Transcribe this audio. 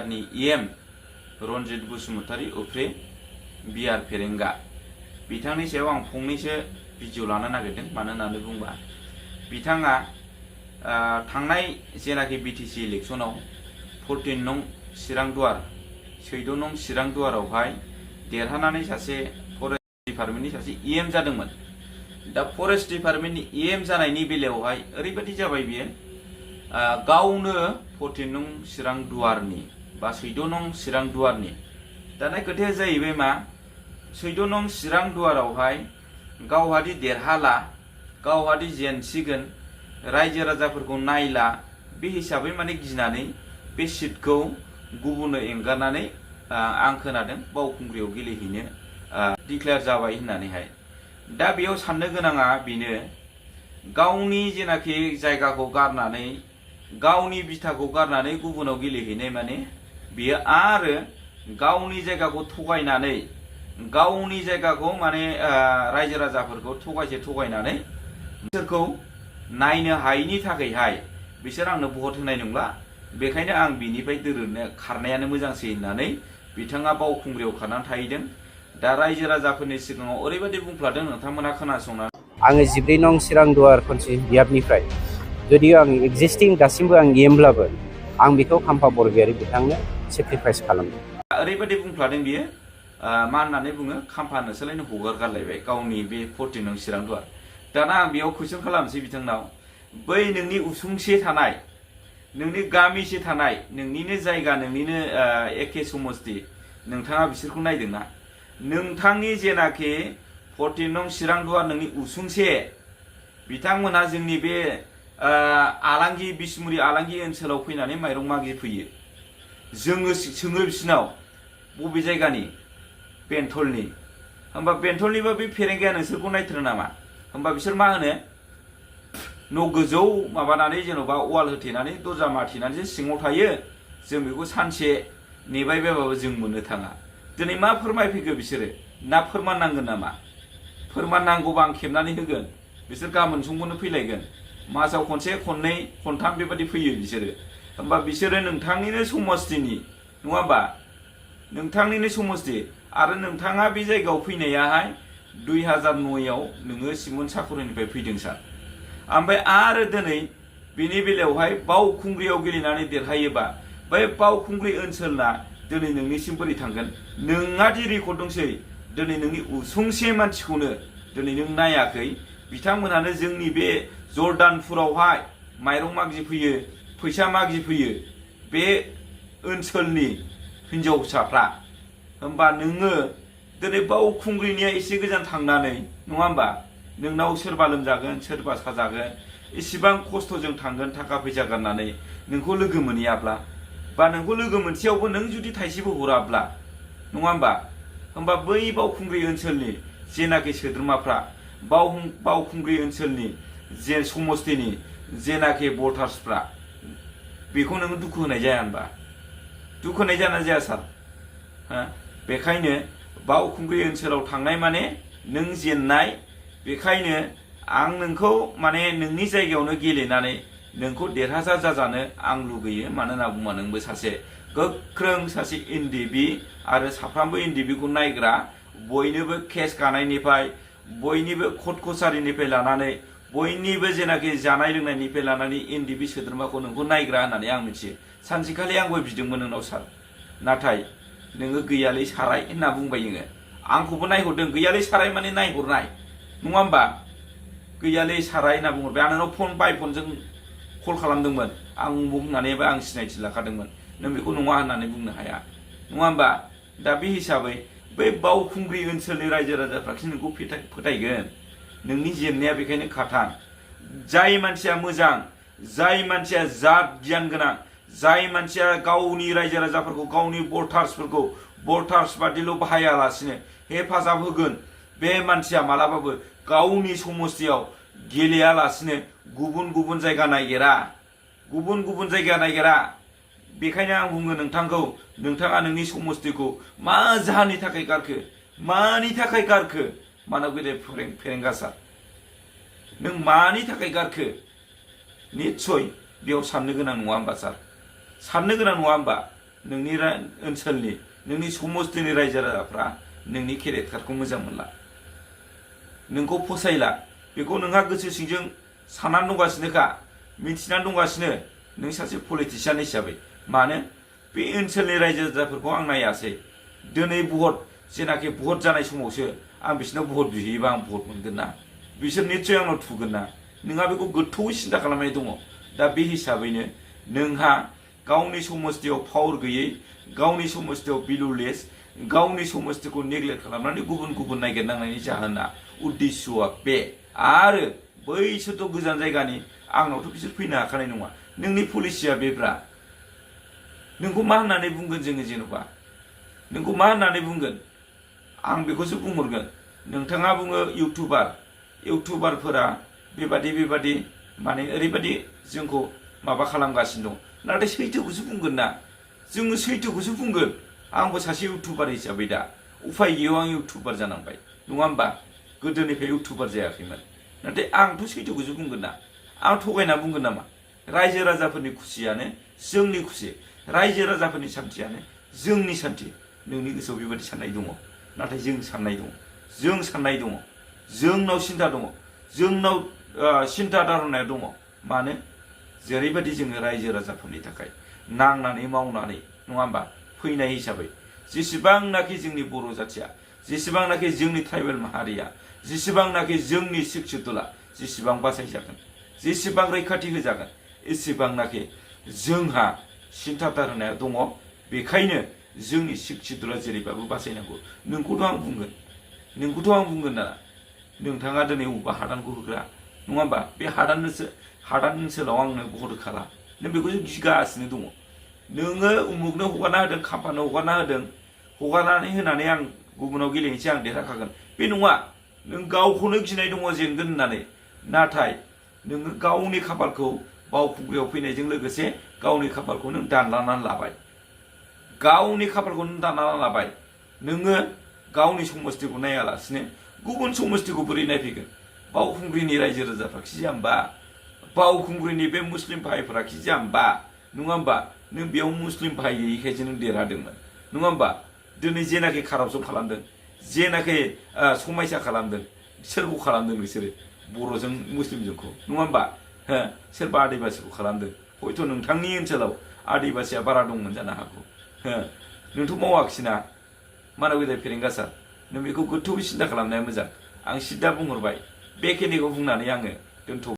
बिटिआरनि EM Ranjit Basumatary उफ्रे BR फेरेंगा बिथांनि सायाव आं फंनैसो भिडिअ लानो नागिरदों। मानो होननानै बुंबा बिथाङा थांनाय जेनाखि बिटिसि इलेक्शनाव 14 नं चिरां दुवार 14 नं चिरां दुवारावहाय देरहानानै सासे फरेस्ट डिपार्टमेन्टनि सासे इएम जादोंमोन। दा फरेस्ट डिपार्टमेन्टनि इएम जानायनि बेलायावहाय ओरैबायदि जाबाय बियो गावनो 14 नं चिरां दुवारनि बा 14 नं चिरां दुवारनि दाना खोथाया जाहैबाय मा 14 नं चिरां दुवारावहाय गावहादि देरहाला गावहादि जेनसिगोन रायजो राजाफोरखौ नायला बे हिसाबै माने गिनानै बे सिटखौ गुबुननो एंगारनानै आं खोनादों बावखुंग्रियाव गेलेहैनो डिक्लेयार जाबाय होननानैहाय। दा बेयाव साननो गोनाङा बेनो गावनि जेनाखि जायगाखौ गारनानै गावनि बिथाखौ गारनानै गुबुनाव गेलेहैनाय माने बियो आरो गावनि जायगाखौ थगायनानै गावनि जायगाखौ माने रायजो राजाफोरखौ थगायनानै बिसोरखौ नायनो हायैनि थाखायहाय बिसोर आंनो भट होनाय नंला बेखायनो आं बिनिफ्राय दोरोदनो खारनायानो मोजांसै होननानै बिथाङा बावखुंग्रियाव खारनानै थाहैदों। दा रायजो राजाफोरनि सिगाङाव ओरैबायदि बुंफ्लादों नोंथांमोना खोनासंना आङो 14 नं चिरां दुवार खनसे बियाबनिफ्राय जुदि आं एक्जिस्टिं दासिमबो आं इएमब्लाबो आं बेखौ खाम्फा बरगयारी बिथांनो सेक्रिफाइस खालामदों। ओरैबायदि बुंफ्लादों बियो मा होननानै बुङो खाम्फा नोंसोरलायनो हगारगारलायबाय गावनि बे 14 नं चिरां दुवार। दाना आं बेयाव कुइसन खालामनोसै बिथांनाव बै नोंनि उसुंसे थानाय नोंनि गामिसे थानाय नोंनिनो जायगा नोंनिनो एखे समस्ति नोंथाङा बिसोरखौ नायदोंना? नोंथांनि जेनाखि 14 नं चिरां दुवार नोंनि उसुंसे बिथांमोनहा जोंनि बे आलांगि बिसमुरि आलांगि ओनसोलाव फैनानै माइरं मागि फैयो। जोङो सोङो बिसिनाव बबे जायगानि बेंटलनि होमबा बेंटलनिबा बे फेरेंगाया नोंसोरखौ नायथारो नामा? होमबा बिसोर मा होनो न' गोजौ माबानानै जेन'बा वाल होथेनानै दरजा माथेनानैसो सिङाव थायो जों बेखौ सानसे नेबाय बायबाबो जों मोननो थाङा। दिनै मा फोरमायफैखो बिसोरो ना फोरमान नांगोन नामा? फोरमान नांगौबा आं खेबनानै होगोन बिसोर गाबोन समफोरनो फैलायगोन मासाव खनसे खननै खनथाम बेबायदि फैयो बिसोरो। होमबा बिसोरो नोंथांनिनो समस्तिनि नङा होमबा नोंथांनिनो समस्ति आरो नोंथाङा बे जायगायाव फैनायाहाय 2009आव नोङो सिमन साखरिनिफ्राय फैदों सार। ओमफ्राय आरो दिनै बेनि बेलायावहाय बावखुंग्रियाव गेलेनानै देरहायोबा बै बावखुंग्रि ओनसोलना दिनै नोंनिसिम बोरै थांगोन? नोंहा दि रेकर्ड दंसै दिनै नोंनि उसुंसे मानसिखौनो दिनै नों नायाखै बिथांमोनहानो जोंनि बे जर्दानपुरावहाय माइरं मागि फैयो फैसा मागि फैयो बे ओनसोलनि हिनजावसाफ्रा। होमबा नोङो दिनै बावखुंग्रिनिया एसे गोजान थांनानै नङा होमबा नोंनाव सोरबा लोमजागोन सोरबा साजागोन इसिबां खस्थ'जों थांगोन थाखा फैसा गारनानै नोंखौ लोगो मोनहैयाब्ला बा नोंखौ लोगो मोनसेयावबो नों जुदि थाइसेबो हराब्ला नङा होमबा होमबा बै बावखुंग्रि ओनसोलनि जेनाखि सोद्रोमाफ्रा बावखुंग्रि ओनसोलनि जे समस्तिनि जेनाखि भटार्सफ्रा बेखौ नोङो दुखु होनाय जाया होनबा? दुखु होनाय जाना जाया सार? बेखायनो बावखुंग्रि ओनसोलाव थांनाय माने नों जेननाय। बेखायनो आं नोंखौ माने नोंनि जायगायावनो गेलेनानै नोंखौ देरहासार जाजानो आं लुगैयो। मानो होनना बुङोबा नोंबो सासे गोख्रों सासे एनडिबि आरो साफ्रोमबो एनडिबिखौ नायग्रा बयनिबो केस गानायनिफ्राय बयनिबो कर्ट कसारिनिफ्राय लानानै बयनिबो जेनाखि जानाय लोंनायनिफ्राय लानानै एनडिबि सोद्रोमाखौ नोंखौ नायग्रा होननानै आं मिथियो। सानसेखालि आंबो बिदोंमोन नोंनाव सार नाथाय नोङो गैयालै साराय होनना बुंबाय नोङो। आंखौबो नायहरदों गैयालै साराय माने नायहरनाय नङा होमबा? गैयालै साराय होनना बुंहरबाय आं नोंनाव फन बाय फनजों कल खालामदोंमोन आं बुंनानैबो आं सिनायथि लाखादोंमोन नों बेखौ नङा होननानै बुंनो हाया नङा होमबा? दा बे हिसाबै बै बावखुंग्रि ओनसोलनि रायजो राजाफ्रासो नोंखौ फोथायगोन। नोंनि जेननाया बेखायनो खाथां। जाय मानसिया मोजां जाय मानसिया जात गियान गोनां जाय मानसिया गावनि रायजो राजाफोरखौ गावनि भटार्स बादिल' बाहायालासिनो हेफाजाब होगोन बे मानसिया मालाबाबो गावनि समस्तियाव गेलेयालासिनो गुबुन गुबुन जायगा नायगेरा। बेखायनो आं बुङो नोंथांखौ नोंथाङा नोंनि समस्तिखौ मा जाहोननि थाखाय गारखो मानि थाखाय गारखो मानब गेदेर फेरेंगा सार नों मानि थाखाय गारखो? निस्सय बेयाव साननो गोनां नङा होमबा सार? साननो गोनां नङा होमबा? नोंनि ओनसोलनि नोंनि समस्तिनि रायजो राजाफ्रा नोंनि केरेक्टारखौ मोजां मोनला नोंखौ फसायला बेखौ नोंहा गोसो सिंजों साननानै दंगासिनोखा मिथिनानै दंगासिनो नों सासे पलिटिसियान हिसाबै मानो बे ओनसोलनि रायजो राजाफोरखौ आं नायासै दिनै भट जेनाखि भट जानाय समावसो आं बिसोरनाव भट बिहैयोबा आं भट मोनगोन ना बिसोर निश्चय आंनाव थुगोन ना नोंहा बेखौ गोथौयै सिन्था खालामनाय दङ दा बे हिसाबैनो नोंहा गावनि समस्तियाव पावार गैयै गावनि समस्तियाव भेलुलेस गावनि समस्तिखौ नेग्लेक्ट खालामनानै गुबुन गुबुन नागिरनांनायनि जाहोना उद्देश्यआ बे आरो बैसोरथ' गोजान जायगानि आंनावथ' बिसोर फैनो हाखानाय नङा नोंनि पलिसिया बेब्रा नोंखौ मा होननानै बुंगोन जोङो जेन'बा नोंखौ मा होननानै बुंगोन आं बेखौसो बुंहरगोन नोंथाङा बुङो इउटुबारफोरा बेबादि माने ओरैबादि जोंखौ माबा खालामगासिनो दं नाथाय सैथोखौसो बुंगोन ना जोङो सैथोखौसो बुंगोन आंबो सासे इउटुबार हिसाबै दा उफाय गैयैयाव आं इउटुबार जानांबाय नङा होमबा गोदोनिफ्राय इउटुबार जायाखैमोन नाथाय आंथ' सैथोखौसो बुंगोन ना आं थगायना बुंगोन नामा रायजो राजाफोरनि खुसियानो जोंनि खुसि रायजो राजाफोरनि सान्थियानो जोंनि सान्थि नोंनि गोसोआव बेबादि साननाय दङ नाथाय जों साननाय दङ जोंनाव सिन्था दङ जोंनाव सिन्था धारनाया दङ मानो जेरैबायदि जोङो रायजो राजाफोरनि थाखाय नांनानै मावनानै नङा होमबा फैनाय हिसाबै जेसेबांनाखि जोंनि बर' जाथिया जेसेबांनाखि जोंनि ट्राइबेल माहारिया जेसेबांनाखि जोंनि सिख सिदुला जेसेबां बासायजागोन जेसेबां रैखाथि होजागोन एसेबांनाखि जोंहा सिन्था धारनाया दङ बेखायनो जोंनि सिख सिदुला जेरैबाबो बासायनांगौ नोंखौथ' आं बुंगोन ना नोंथाङा दिनै बबेबा हादानखौ होग्रा नङा होमबा बे हादान ओनसोलाव आंनो भट होखाला नों बेखौसो गिगासिनो दङ नोङो उमुगनो हगारना होदों खाम्फानो हगारना होदों हगारनानै होनानै आं गुबुनाव गेलेनोसै आं देरहाखागोन बे नङा नों गावखौनो गिनाय दङ जेनगोन होननानै नाथाय नोङो गावनि खाफालखौ बावखुंग्रियाव फैनायजों लोगोसे गावनि खाफालखौ नों दानलानानै लाबाय नोङो गावनि समस्तिखौ नायालासिनो गुबुन समस्तिखौ बोरै नायफैगोन बावखुंग्रिनि रायजो राजाफ्रा खि जाम्बा बावखुंग्रिनि बे मुस्लिम भाइफोरा खि जाम्बा नङा होमबा नों बेयाव मुस्लिम भाइ गैयिखायसो नों देरहादोंमोन नङा होमबा दिनै जेनाखि कारापसन खालामदों जेनाखि समायसा खालामदों सोरखौ खालामदों बिसोरो बर'जों मुस्लिमजोंखौ नङा होमबा सोरबा आदिबासिखौ खालामदों हयथ' नोंथांनि ओनसोलाव आदिबासिया बारा दंमोन जानो हागौ नोंथ' मावाखिसैना मानव गेदेर फेरेंगासार नों बेखौ गोथौयै सिन्था खालामनाया मोजां आं सिदा बुंहरबाय बेखिनिखौ बुंनानै आङो दोनथ'